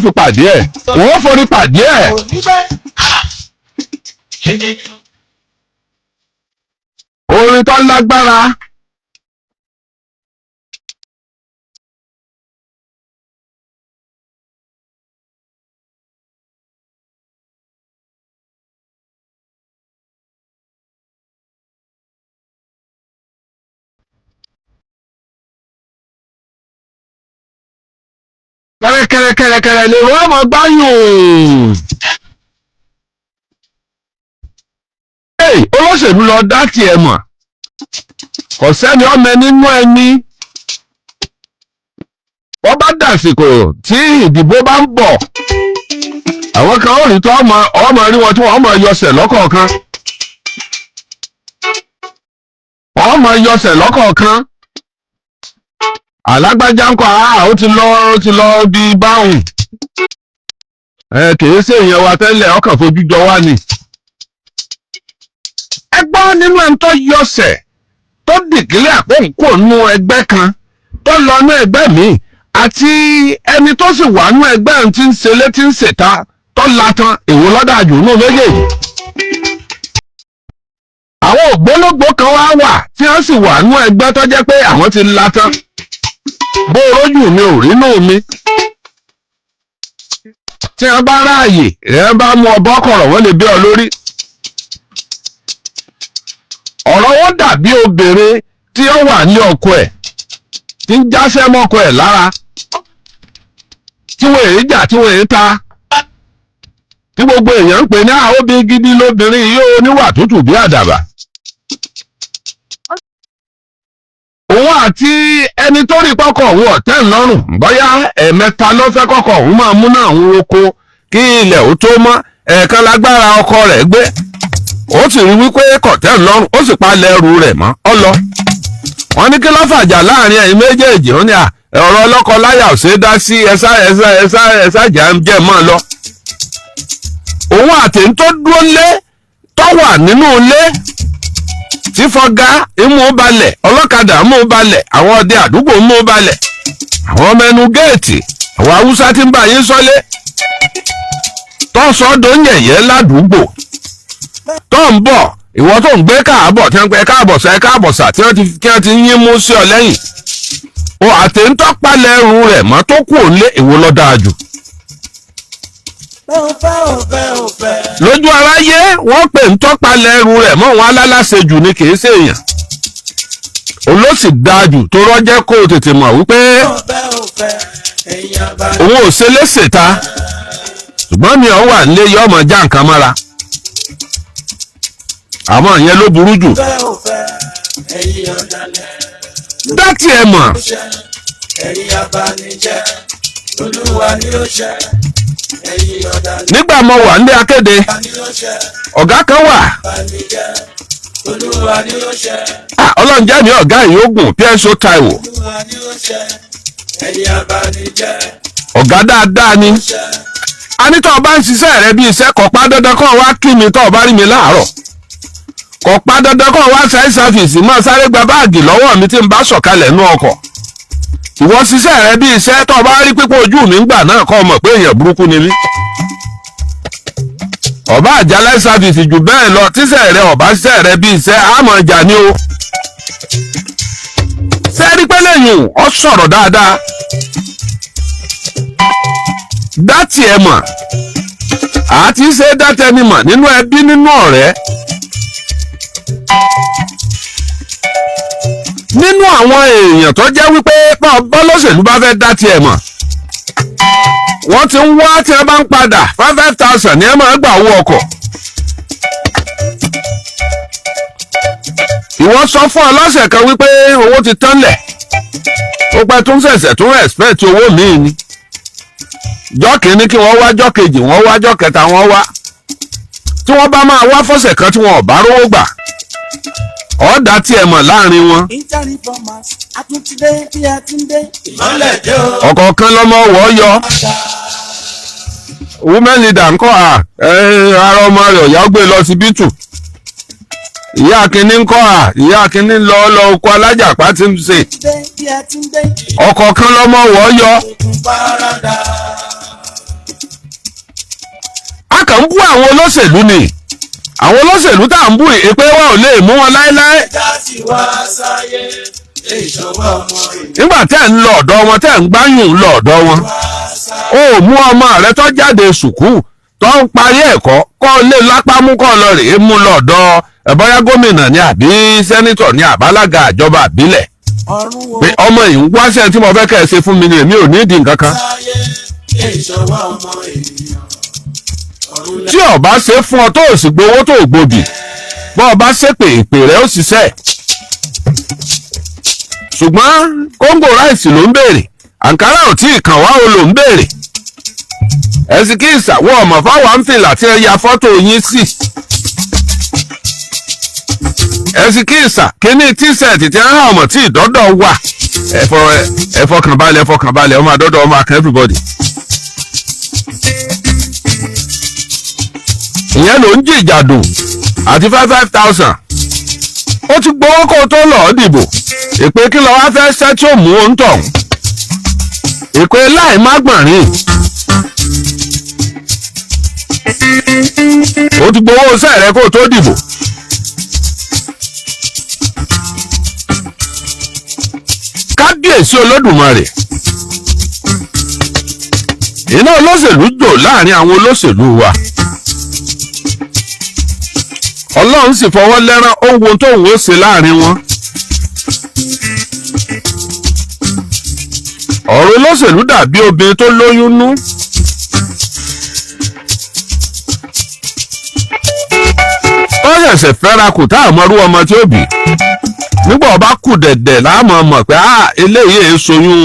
fi pàdé ẹ̀, wọ́n forí pàdé ẹ̀. Orin tó lágbára. Kẹrẹkẹrẹkẹrẹkẹrẹ lè wọ́n mọ̀ gbáyùn. Olóṣèlú lọ dá tiẹ̀ mọ̀, kò sẹ́ni ọmọ nínú ẹni. Wọ́n bá dàsìkò tí ìdìbò bá ń bọ̀, àwọn kan ó rí tó ọmọ ọmọ rí wọn tí wọ́n mọ̀ yọsẹ̀ lọ́kọ̀ọ̀kan, wọ́n mọ̀ yọsẹ̀ lọ́kọ̀ọ̀kan. Alágbájá ń kọ́ àá, ó ti lọ, ó ti lọ bí báwùn ẹ. Kìí ṣe èèyàn wa tẹ́lẹ̀, ọkàn fojú jọ wá ni. Ẹ gbọ́, nínú ẹni tó yọsẹ̀, tó dìgílẹ̀ àpòǹkò nú ẹgbẹ́ kan tó lọ nú ẹgbẹ́ míì, àti ẹni tó sì wà nú ẹgbẹ́ ń ti ń ṣe létí ń ṣèta tó latan, èwo lọ́dàjù nú méjèèjì? Àwọn ògbólógbò kan wá wà tí wọ́n sì wà nú ẹgbẹ́ tó jẹ́ pé àwọn ti latan, bó rójú mi ò rí nù mi. Tí wọ́n bá ráàyè ẹ̀ bá mú ọbọ̀ kọ̀rọ̀, wọ́n lè bí ọ lórí. Ọ̀rọ̀ wọn dàbí obìnrin tí ó wà ní ọkọ ẹ̀, tí ń jáṣẹ́ mọ́kọ ẹ̀ lára, tí wọ́n èyí jà, tí wọ́n èyí ta, tí gbogbo èèyàn ń pè ní àwọn obìnrin gidi lóbìnrin yìí, ó níwà tútù bí àdàbà. Òun àti ẹni tó rí kọ́kọ́ òun ọ̀tẹ́ ńlọ́rùn, bóyá ẹ̀ẹ̀mẹ́ta ló fẹ́ kọ́kọ́ òun máa mú náà òun roko kí ilẹ̀ ó tó mọ́, ẹ̀ẹ̀kan lágbára ọkọ rẹ̀ gbé, ó sì rí wípé kọ̀tẹ́ ńlọ́rùn, ó sì palẹ̀ ẹrù rẹ̀ mọ́ ọ lọ. Wọ́n ní kí ló fàjà láàrin ẹ̀yin méjèèjì? Ó ní à, ọ̀rọ̀ ọlọ́kọ láyà ò ṣeé dá sí, ẹ̀sà ẹ̀sà ẹ̀sà ẹ̀sà jà ń jẹ́ mọ́ ọ lọ. Òun àti ń tó dúró lé, tó wà nínú ilé, tí fọgá imú balẹ̀, ọlọ́kadà mú balẹ̀, àwọn ọdẹ àdúgbò mú balẹ̀, àwọn ọmọ ẹnu géètì, àwọn haúsá tí ń bá yín sọ́lé, tó sọ ọ́ yẹ̀yẹ́ ládùúgbò, tó ń bọ̀, ìwọ tó ń gbé káàbọ̀, tí wọ́n ń pẹ́ káàbọ̀ sá, káàbọ̀ sá, tí wọ́n ti yín mú sí ọ lẹ́yìn o, àti ń tọ́palẹ̀ ẹrù rẹ̀ mọ́ tó kù òǹlé, èwo ló dáa jù? Ò fẹ́, ò fẹ́, ò fẹ́. Lójú aráyé, wọ́n pè ń tọ́palẹ̀ ẹrù rẹ̀ mọ́ wọn alálàṣejù ni, kì í ṣe èèyàn olóṣì dáa jù, tó rọ́jẹ́ kó o tètè mọ̀ wípé Ò fẹ́, ò fẹ́. Èèyàn bá òun ò ṣe léṣe ta, ṣùgbọ́n mi ò wà nílé, yọ ọmọ já nǹkan mọ́ra. Àmọ́ ìyẹn ló burú jù. Fẹ́, ò fẹ́. Ẹ̀yin ọ̀dàlẹ̀. Dátì ẹ̀ mọ̀. Ṣe ẹ̀yin abanijẹ́. Olúwa ni ó ṣe. Ẹ̀yin ọ̀dàlẹ̀. Nígbà mo wà nílé akéde, Ni ó ṣe. ọ̀gá kan wà. Abanijẹ́. Olúwa ni ó ṣe. Ah, Ọlọ́run jẹ́ mi ọ̀gá yìí ogun PSO Taiwo. Olúwa ni ó ṣe. Ẹ̀yin abanijẹ́. Ọ̀gá dáadáa ni. Ṣe. A ní tó o bá ń ṣiṣẹ́ rẹ bí iṣẹ́, kò pa dandan kó o wá kí mi tó o bá rí mi láàárọ̀, kò pa dandan kó o wá sáré service máa sáré gba báàgì lọ́wọ́ mi tí n bá sọ̀kalẹ̀ nú ọkọ̀. Ìwọ ṣiṣẹ́ rẹ bí iṣẹ́, tó o bá rí pípọ̀ ojú mi ń gbà náà, kó o mọ̀ pé èèyàn burúkú ni mí. Ọba àjálẹ̀ service jù bẹ́ẹ̀ lọ, tíṣẹ́ rẹ ọba ṣiṣẹ́ rẹ bí iṣẹ́, àmọ́ ìjà ni o. Sẹ́rí pé lẹ́yìn ọ sọ̀rọ̀ dáadáa, dátì ẹ mọ̀, àti ṣe dátẹ́ni mọ̀ nínú ẹbí, nínú ọ̀rẹ́, nínú àwọn èèyàn tó jẹ́ wípé bọ́lọ́sẹ̀lú bá fẹ́ dátì ẹ mọ̀, wọ́n ti ń wá tí wọ́n bá ń padà, 5,000 ní ẹ máa gbà owó ọkọ̀. Ìwọ sọ fún ọ lọ́sẹ̀ kan wípé owó ti tán lẹ̀, ó pẹ́ tún ṣẹ̀ṣẹ̀ tún expect owó míì ni. Jọ́ kìíní kí wọ́n wá, jọ́ kejì wọ́n wá, jọ́ kẹta wọ́n wá. Tí wọ́n bá máa wá fọ́sẹ̀ kan tí wọn ò bá rówó gbà, ọ̀ọ́dà tiẹ̀ mọ̀ láàrin wọn. Inter-Reformers, àtúntìdé bí a ti ń dé. Ìmọ̀lẹ̀ dé o. Ọ̀kọ̀ọ̀kan lọ́mọ wọ́ yọ. Women leader ńkọ́? À ara ọmọ rẹ̀ ọ̀yá, gbé lọ síbítù. Ìyá akínní ńkọ́? À ìyá akínní lọ lọ oko alájàpá tí ń ṣe. Dé bí a ti ń dé. Ọ̀kọ̀ọ̀kan lọ́mọ wọ́ yọ. Ogun parada. A kàn ń bú àwọn olóṣèlú ni. Àwọn olóṣèlú tá à ń bú, èpè wa ò lè mú wọn láéláé. Dá sí wá sáyé. Ìṣọwọ́ ọmọ ènìyàn Nígbà tẹ́ ń lọ ọ̀dọ̀ wọn, tẹ́ ń gbáyùn lọ ọ̀dọ̀ wọn, wá sáyé. ó mú ọmọ rẹ tó jáde sùkúù, tó ń parí ẹ̀kọ́, kọ́ lé lápá mú, kọ́ lọ rèé mú lọ́dọ̀ ẹ̀, bóyá gómìnà ni àbí senator ni àbálága àjọba àbílẹ̀, Ọ̀run wo pé ọmọ yìí ń wáṣẹ́ tí mo fẹ́ kẹ́ ẹ ṣe fún mi ni, èmi ò ní ìdí nǹkan kan. Sáyé. Ìṣọwọ́ ọmọ ènìyàn. Ọ̀run Tí o bá ṣe fún ọ, tó o sì gbowó, tó o gbòbì, bọ́ ọ bá ṣépè, ìpè rẹ ó ṣiṣẹ́. Ṣùgbọ́n kóńgò rice ló ń béèrè, àǹkárá ò tí ì kàn wá o ló ń béèrè. Ẹ̀sìn kí ìsàwọ̀ ọmọ fáwọn ń fìlà tí ẹ ya fọ́tò yín sí. Ẹ̀sìn kí ìsà kíní T-shirt tí ẹ hàn ọmọ tí ìdọ́dọ̀ wà. Ẹ fọkànbalẹ̀, ẹ fọkànbalẹ̀, ọmọ àdọ́dọ̀ ọmọ akẹ́ everybody. Ìyẹn ló ń jìjàdùn àti 5,000. Ó ti gbowó kó tó lọ́ọ́ dìbò. Èpè kí lọ́ọ́ wá fẹ́ ṣẹ́ tí ó mú òun tọ̀hún? Èpè láì má gbọ̀nrín. Ó ti gbowó sẹ́ẹ̀rẹ́ kó tó dìbò. Kábíyèsí Olódùmarè, iná olóṣèlú jò láàrin àwọn olóṣèlú wa. Ọlọ́run sì fọwọ́ lẹ́rán, ó wo tóun ó ṣe láàrin wọn. Ọ̀rọ̀ olóṣèlú dàbí obìnrin tó lóyún nú. Ó ṣẹ̀ṣẹ̀ fẹ́ra kù tá àmọ́rú ọmọ tí ó bí. Nígbà ọba kù dẹ̀dẹ̀ láàmú mọ̀ pé ah, eléyìí èé soyún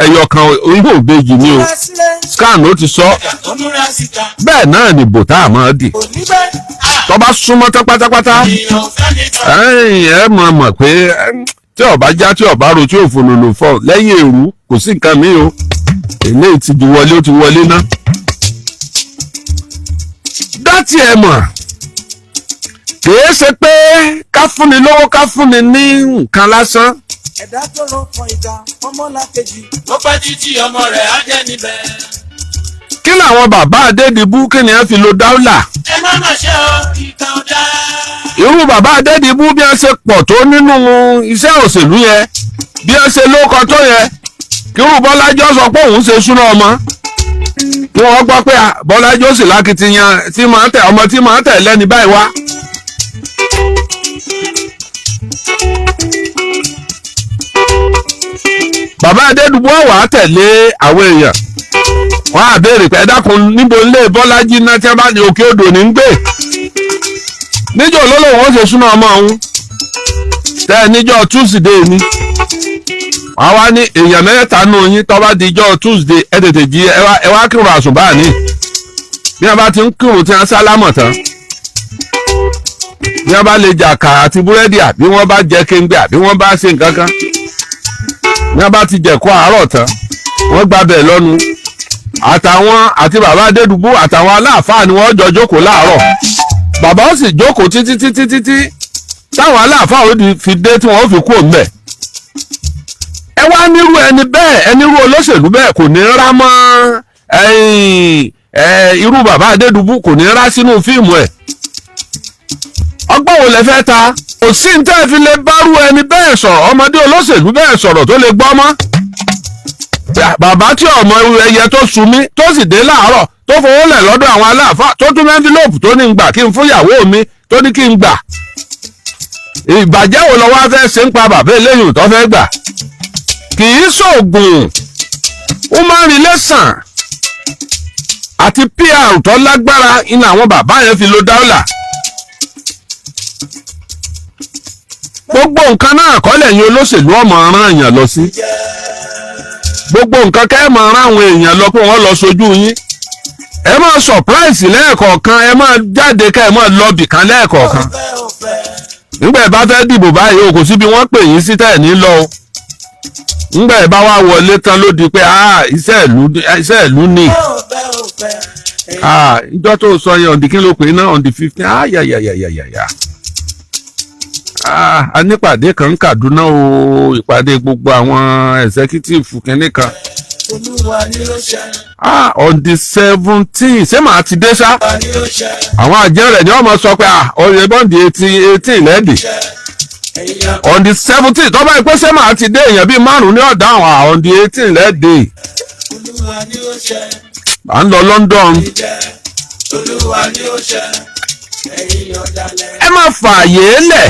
ẹyọ kan, oyún òbejì ni o. Múra sílẹ̀. Scan ló ti sọ. Ó múra síta. Bẹ́ẹ̀ náà nìbò tá àmọ́ dì. Kò ní bẹ́ẹ̀. Tó bá súnmọ́ tán pátápátá, Èèyàn fẹ́ ní tán. ẹ̀yìn ẹ̀ mọ̀ mọ̀ pé tí ọba já, tí ọba ro, tí òfòlòlò fọ lẹ́yìn èrú, kò sí nǹkan mi o. Eléyìí ti ju wọlé, ó ti wọlé ná. Dátì ẹ̀ mọ̀, kìí ṣe pé ká fúnni lówó, ká fúnni ní nǹkan lásán. Ẹ̀dá tó lọ fọ ìka ọmọlàkejì. Ó pẹ́ títí, ọmọ rẹ̀ á jẹ́ níbẹ̀. Kí làwọn bàbá Adédìbú, kí ni ẹ fi lo dáúlà? Ẹ má má ṣe o, ìka ọ̀dà. Irú bàbá Adédìbú, bí wọ́n ṣe pọ̀ tó nínú iṣẹ́ òṣèlú yẹn, bí wọ́n ṣe lóko tó yẹn, kí irú Bọ́lájọ́ sọ pé òun ṣe súná ọmọ, kí wọ́n gbọ́ pé à, Bọ́lájọ́ sì lákìtìyàn tí máa ń tẹ̀ ọmọ tí máa ń tẹ̀ lẹ́ni báyìí wá. Bàbá Adédùbú ọ̀wà tẹ̀lé àwọn èèyàn, wọ́n á béèrè pé, ẹ dákun, níbo ilé Bọ́lájí náà? Tí wọ́n bá ní òkè odò ní ń gbé, níjọ́ olólùwọ̀n ó ṣe súná ọmọ òun tẹ́ ẹ níjọ́ Tuesday ni. Wọ́n wá ní èèyàn mẹ́ta nù yín, tó bá di ijọ́ Tuesday, ẹ tètè jí, ẹ wá kírun àsùnbà ní. Bí wọ́n bá ti ń kírun tí wọ́n sálámọ̀ tán, bí wọ́n bá lè jàkà àti búrẹ́dì, àbí wọ́n bá jẹ kéńgbé, àbí wọ́n bá ṣe nǹkan kan, bí wọ́n bá ti jẹ̀kọ́ àárọ̀ tán, wọ́n gbabẹ̀ lọ́nu. Àtàwọn àti bàbá Adédùbú àtàwọn aláàfáà ni wọ́n jọ jókòó láàárọ̀. Bàbá ó sì jókòó títí títí títí táwọn aláàfáà ó fi dé, tí wọ́n ó fi kú òǹbẹ̀. Ẹ wá nírú ẹni bẹ́ẹ̀, ẹnírú olóṣèlú bẹ́ẹ̀ kò ní rá mọ́ ẹ̀yìn, irú bàbá Adédùbú kò ní rá sínú fíìmù ẹ̀. Ọgbọ́n wo lẹ fẹ́ ta? Kò sí ní tẹ́ fi lè bárú ẹni bẹ́ẹ̀ sọ̀rọ̀, ọmọdé olóṣèlú bẹ́ẹ̀ sọ̀rọ̀ tó lè gbọ́ mọ́. Bàbá tí ọmọ ẹyẹ tó sunmí, tó sì dé láàárọ̀, tó fowó lẹ̀ lọ́dọ̀ àwọn aláàfáà, tó tún envelope tó ní ń gbà kí n fún ìyàwó mi, tó ní kí n gbà, ìbàjẹ́ wo lọ wá fẹ́ ṣe ń pa bàbá eléyìí tó fẹ́ gbà? Kì í ṣoògùn human relation àti PR tó lágbára iná àwọn bàbá yẹn fi lo dáúlà. Gbogbo nǹkan náà kọ́ lẹ́yìn olóṣèlú ọmọ rán èèyàn lọ sí. Gbogbo nǹkan kẹ́ ẹ máa rán àwọn èèyàn lọ pé wọ́n lọ sojú yín. Ẹ máa surprise lẹ́ẹ̀kọ̀ọ̀kan, ẹ máa jáde ká ẹ máa lọ bìkan lẹ́ẹ̀kọ̀ọ̀kan. Fẹ́ ò fẹ́. Nígbà ẹ bá fẹ́ dìbò báyìí o, kò síbi wọ́n pè yín sí tẹ̀ ní lọ o. Nígbà ẹ bá wá wọlé tán ló di pé, ah, iṣẹ́ ìlú ni. Fẹ́ ò fẹ́ ò fẹ́. Ah, ìjọ tó sọ yẹn, on the kí ló pè é náà, on the 15, ah, yà yà yà yà yà yà, ah, a nípàdé kan ń Kàdúná o, ìpàdé gbogbo àwọn executive kìnní kan. Olúwa ni ó ṣe. Ah, on the 17, ṣé màá ti dé ṣá? Olúwa ni ó ṣe. Àwọn àjẹ́ rẹ̀ ni wọ́n mọ̀ sọ pé, ah, ọ̀rẹ́ bọ́ǹdì 18 lẹ́ẹ̀dì. Ẹ̀yin On the 17, tọ́ba ìpè ṣé màá ti dé, èèyàn bíi márùn-ún ní ọ̀dà àwọn, ah, on the 18 lẹ́ẹ̀dì. Olúwa ni ó ṣe. À ń lọ London. Jẹ́ Olúwa ni ó ṣe. Ẹ̀yin ọ̀dàlẹ̀. Ẹ má fààyè lẹ̀.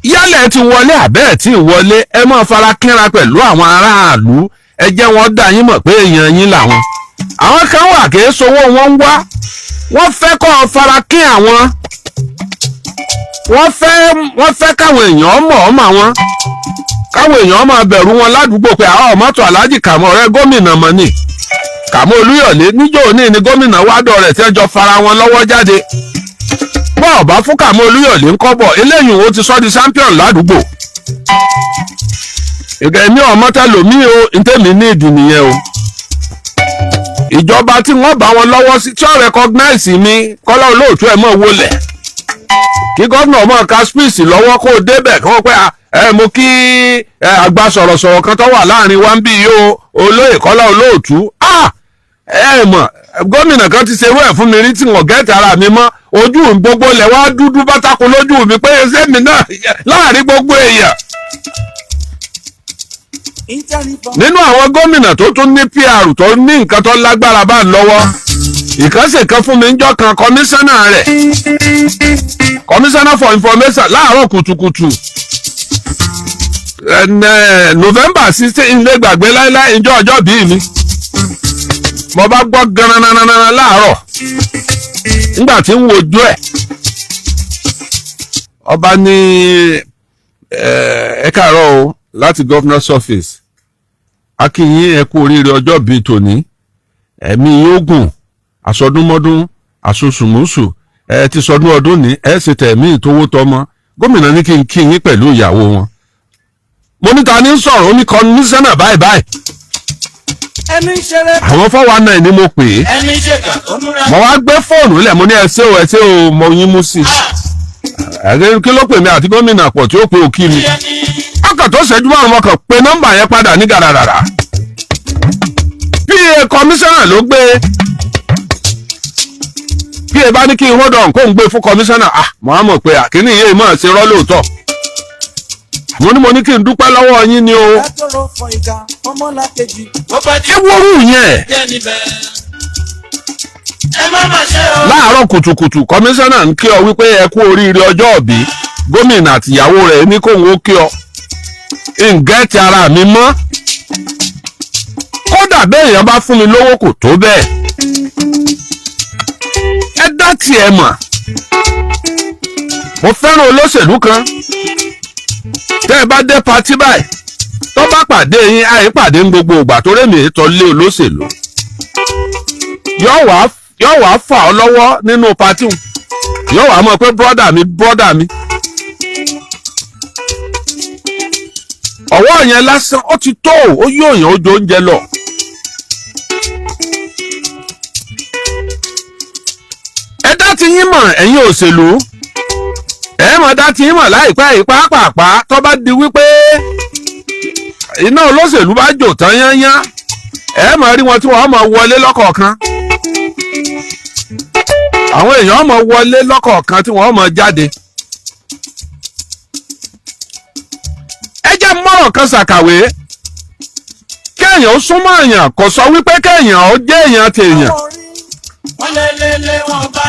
Yálẹ̀ ẹ ti wọlé àbẹ́ ẹ̀ tí ì wọlé, ẹ má fara kínra pẹ̀lú àwọn aráàlú. Ẹ jẹ́ wọ́n dá yín mọ̀ pé èèyàn yín làwọn. Àwọn kan wà kì í sowó wọn ń wá, wọ́n fẹ́ kọ́ ọ fara kín àwọn. Wọ́n fẹ́ káwọn èèyàn mọ̀ ọ́ mọ̀ wọn, káwọn èèyàn máa bẹ̀rù wọn ládùúgbò pé àwọn mọ́tò Aláàjì Kàmọ́, ọ̀rẹ́ gómìnà mọ̀ ni Kàmọ́ Olúyọ̀lé. Níjọ́ òní ni gómìnà wádọ̀ rẹ̀ tí wọ́n jọ fara wọn lọ́wọ́ jáde. Bọ́ ọ̀bá fún Kàmọ́ Olúyọ̀lé ń kọ́bọ̀ eléyìí, ó ti sọ́ di champion ládùúgbò. Ìgbà èmi ọmọ tẹlòmíì o, ntẹ́mi ní ìdí nìyẹn o. Ìjọba tí wọ́n bá wọn lọ́wọ́ sí, tí ó recognize mi, Kọ́lá Olóòtú, ẹ̀ mọ̀ wọlé kí gómìnà ọmọ ka speech lọ́wọ́, kó o débẹ̀ kí wọ́n pẹ́ ẹ, mo kí ẹ àgbà sọ̀rọ̀sọ̀rọ̀ kan tó wà láàrin wa ń bí yìí o, olóyè Kọ́lá Olóòtú. Ah, ẹ mọ̀, gómìnà kan ti ṣerú ẹ̀ fún mi rí tí wọ́n gẹ́tì ara mi mọ́. Ojú mi gbogbo lẹ̀ wá dúdú bátákó lójú mi pé ṣé mi náà láàrin gbogbo èèyàn. Nínú àwọn gómìnà tó tún ní PR, tó ní nǹkan tó lágbára bá ń lọ́wọ́, ìkànsè kan fún mi níjọ́ kan, kọmíṣánná rẹ̀, commissioner for information, láàárọ̀ kùtùkùtù November 16, ilé gbàgbé láíláí, ìjọ ọjọ́ bíi mi, mo bá gbọ́ ganananana láàárọ̀. Nígbà tí ń wojú ẹ̀, ọba ní, "Ẹ káàárọ̀ o, láti governor's office, a kí yín, ẹ kú oríire ọjọ́ bíi tòní, ẹ̀mí yóò gùn, àsọdúnmọ́dún, àsosùmùsù, ẹ ti sọdún ọdún ní, ẹ ṣe tẹ̀mí ìtòwó tọmọ. Gómìnà ní kí n kí yín pẹ̀lú ìyàwó wọn." Mo ní, "Ta ní sọ̀rọ̀?" Ó ní kọmíṣánná báyìí báyìí. Ẹni ṣeré. Àwọn 419 ni mo pè é. Ẹni ṣèkà ó múra. Mo wá gbé fóònù lẹ̀, mo ní, "Ẹ ṣé o, ẹ ṣé o." Mo yín mú sí i. Ẹ̀rẹ́ kí ló pè mí àti gómìnà pọ̀ tí ó pe òkí mi? Ọkàn tó ṣẹ́jú 5, mo kàn pé nọ́mbà yẹn padà ní gàràràrà, PA kọmíṣánná ló gbé. PA bá ní kí n hold on, kó n gbé fún kọmíṣánná. Ah, mo á mọ̀ pé àkíní yìí mọ̀ ṣe rọ́ lóòótọ́. Mo ní kí n dúpẹ́ lọ́wọ́ yín ni o. Látọ̀rọ̀ fọ ìka ọmọlàkejì. Ó bá Ẹ wọ́rù yẹn. jẹ́ níbẹ̀. Ẹ má má ṣe o. Láàárọ̀ kùtùkùtù, kọmíṣánná ń kí ọ wípé ẹ kú oríire ọjọ́ òbí, gómìnà àtìyàwó rẹ̀ ní kóun ó kí ọ. Ǹgẹ́ ti ara mi mọ́, kódà bẹ́ẹ̀ èèyàn bá fún mi lówó kò tó bẹ́ẹ̀. Ẹ dá tiẹ̀ mọ̀. Mo fẹ́ràn olóṣèlú kan, tẹ́ ẹ bá dé party báyìí, tó bá pàdé yín, àìpàdé ń gbogbo ìgbà tó rémi ètò lé olóṣèlú, yóò wá fà ọ́ lọ́wọ́ nínú party wọn, yóò wá mọ̀ pé brother mi, brother mi. Ọwọ́ yẹn lásán ó ti tó, ó yóò yàn ó jọ oúnjẹ lọ. Ẹ dá ti yín mọ̀, ẹ̀yin òṣèlú, ẹ mọ̀ dá ti yín mọ̀ láìpẹ́ yìí pàápàá. Tó bá di wípé iná olóṣèlú bá jò tán yányán, ẹ mọ̀ rí wọn tí wọ́n mọ̀ wọlé lọ́kọ̀ọ̀kan, àwọn èèyàn mọ̀ wọlé lọ́kọ̀ọ̀kan tí wọ́n mọ̀ jáde. Ẹ jẹ́ mọ́rọ̀ kan ṣàkàwé: kéèyàn ó súnmọ́ èèyàn kò sọ wípé kéèyàn ó jẹ́ èèyàn tèèyàn. Wọ́n lé lé lé wọn bá.